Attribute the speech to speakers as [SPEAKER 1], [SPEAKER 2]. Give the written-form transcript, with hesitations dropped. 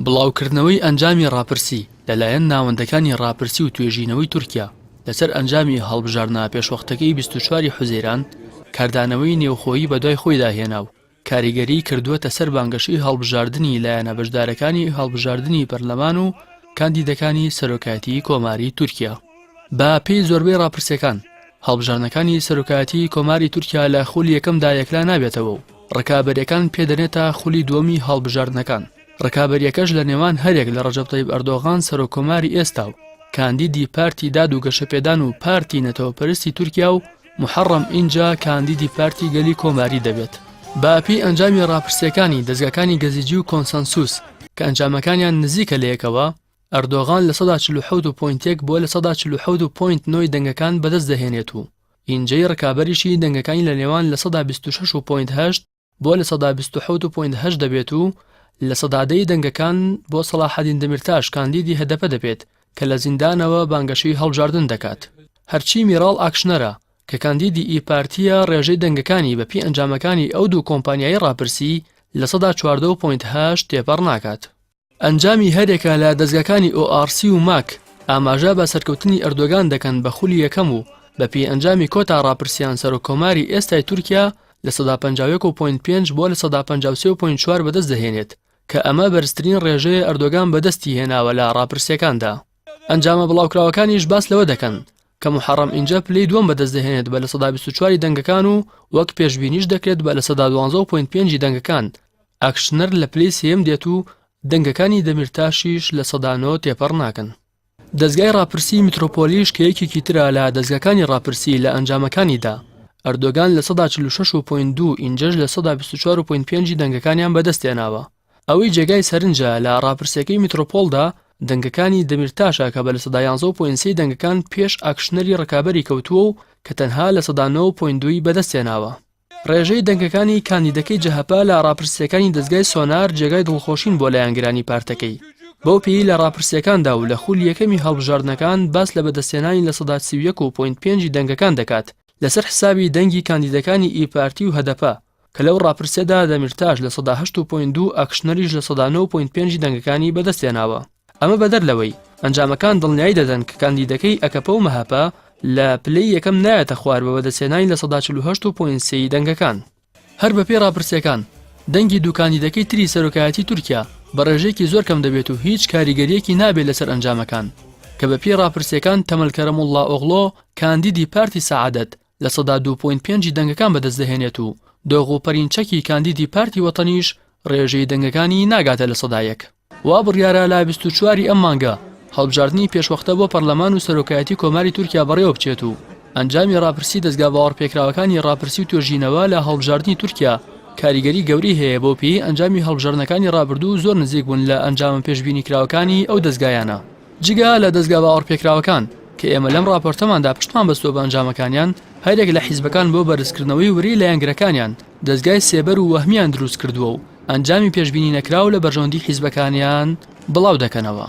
[SPEAKER 1] بڵاوکردنەوەی ئەنجامی ڕاپرسی لەلایەن ناوەندەکانی ڕاپرسی و توێژینەوەی تورکیا لەسەر ئەنجامی هەڵبژاردنە پێشوەختەکەی 24 ی حوزەیران کاردانەوەی نێوخۆیی بەدوای خۆیدا هێنا و کاریگەریی کردووەتە سەر بانگەشەی هەڵبژاردنی لایەنە بەشدارەکانی هەڵبژاردنی پەرلەمان و کاندیدەکانی سەرۆکایەتیی کۆماری تورکیا. بە پێی زۆربەی ڕاپرسییەکان، هەڵبژاردنەکانی سەرۆکایەتیی کۆماری تورکیا لە خولی یەکەمدا یەکلا نابێتەوە و ڕکابەرییەکان پێدەنێتە خولی دووەمی هەڵبژاردنەکان. ڕکابەرییەکەش لە نێوان هەریەک لە ڕەجەب تەیب ئەردۆغان سەرۆککۆماری ئێستا و کاندیدی پارتی داد و گەشەپێدان و پارتی نەتەوەپەرستی تورکیا و موحەڕەم ئینجە کاندیدی پارتی گەلی کۆماری دەبێت. بە پێی ئەنجامی ڕاپرسییەکانی دەزگاکانی گەزیجی و کۆنسەنسوس کە ئەنجامەکانیان نزیکە لەیەکەوە، ئەردۆغان 47% و point یەک بۆ 47% و point نۆی دەنگەکان بەدەست دەهێنێت و ئینجەی ڕکابەریشی دەنگەکانی لە نێوان 26% و point هەشت بۆ 27% و point هەشت دەبێت و 10% ی دەنگەکان بۆ سەڵاحەدین دەمیرتاش کاندیدی هەدەپە دەبێت کە لە زیندانەوە بانگەشەی هەڵبژاردن دەکات. هەرچی میراڵ ئاکشنەرە کە کاندیدی ئیی پارتییە ڕێژەی دەنگەکانی بە پێی ئەنجامەکانی ئەو دوو کۆمپانیایەی ڕاپرسی 14% و point هەشت تێپەڕ ناکات. ئەنجامی هەریەکە لە دەزگاکانی ئۆ ئاڕ سی و ماک ئاماژە بە سەرکەوتنی ئەردۆگان دەکەن بە خولی یەکەم و بە پێی ئەنجامی کۆتا ڕاپرسیان سەرۆک کۆماری ئێستای تورکیا 51% و point پێنج بۆ 53% و point چوار بەدەست دەهێنێت کە ئەمە بەرزترین ڕێژەیە ئەردۆگان بەدەستی هێناوە لە ڕاپرسیەکاندا. ئەنجامە بڵاوکراوەکانیش باس لەوە دەکەن کە موحەڕەم ئینجە پلەی دووەم بەدەست دەهێنێت بە 24% ی دەنگەکان و وەک پێشبینیش دەکرێت بە 12% و point پێنجی دەنگەکان ئاکشنەر لە پلەی سێیەم دێت و دەنگەکانی دەمیرتاشیش 9% تێپەڕ ناکەن. دەزگای ڕاپرسیی میترۆپۆلیش کە یەکێکی ترە لە دەزگاکانی ڕاپرسی لە ئەنجامەکانیدا ئەردۆگان 46% و point دوو ئینجەش 24% و point پێنجی دەنگەکانیان بەدەستهێناوە. ئەوەی جێگای سەرنجە لە ڕاپرسیەکەی میترۆپۆڵدا دەنگەکانی دەمیرتاشە کە بە 11% و point سێی دەنگەکان پێش ئاکشنەری ڕکابەری کەوتووە و کە تەنها 9% و point دووی بەدەستهێناوە. ڕێژەی دەنگەکانی کاندیدەکەی جەهەپە لە ڕاپرسییەکانی دەزگای سۆنار جێگای دڵخۆشین بۆ لایەنگرانی پارتەکەی، بەو پێیەی لە ڕاپرسییەکاندا و لە خولی یەکەمی هەڵبژاردنەکان باس لە بەدەستهێنانی 31% و point پێنجی دەنگەکان دەکات لەسەر حسابی دەنگی کاندیدەکانی ئیی پارتی و هەدەپە کە لەو ڕاپرسیەدا دەمیرتاش 8% و point دوو ئاکشنەریش 9% و point پێنجی دەنگەکانی بەدەستهێناوە. ئەمە بەدەر لەوەی ئەنجامەکان دڵنیایی دەدەن کە کاندیدەکەی ئەکەپە و مەهەپە لە پلەی یەکەم نایەتە خوار بە بەدەستهێنانی 48% و point سێی دەنگەکان. هەر بەپێی ڕاپرسیەکان دەنگی دوو کاندیدەکەی تری سەرۆکایەتی تورکیا بە ڕێژەیەکی زۆر کەم دەبێت و هیچ کاریگەریەکی نابێت لەسەر ئەنجامەکان کە بەپێی ڕاپرسیەکان تەمەل کەرەموڵڵائۆغڵۆ کاندیدی پارتی سەعادەت 2% point پێنجی دەنگەکان بەدەست دەهێنێت و دۆغو پەرینچەکی کاندیدی پارتی وەتەنیش ڕێژەی دەنگەکانی ناگاتە 1%. وا بڕیارە لە 24 ی ئەم مانگە هەڵبژاردنی پێشوەختە بۆ پەرلەمان و سەرۆکایەتی کۆماری تورکیا بەڕێوەبچێت و ئەنجامی ڕاپرسی دەزگا باوەڕپێکراوەکانی ڕاپرسی و توێژینەوە لە هەڵبژاردنی تورکیا کاریگەری گەورەی هەیە بەو پێیەی ئەنجامی هەڵبژاردنەکانی ڕابردوو زۆر نزیک بوون لە ئەنجامە پێشبینیکراوەکانی ئەو دەزگایانە. جگە لە دەزگا باوەڕپێکراوەکان کە ئێمە لەم ڕاپۆرتەماندا پشتمان بەستووە بە ئەنجامەکانیان، هەریەک لە حیزبەکان بۆ بەرزکردنەوەی ورەی لایەنگرەکانیان دەزگای سێبەر و وەهمیان دروست کردووە و ئەنجامی پێشبینی نەکراو لە بەرژەوەندی حیزبەکانیان بڵاو دەکەنەوە.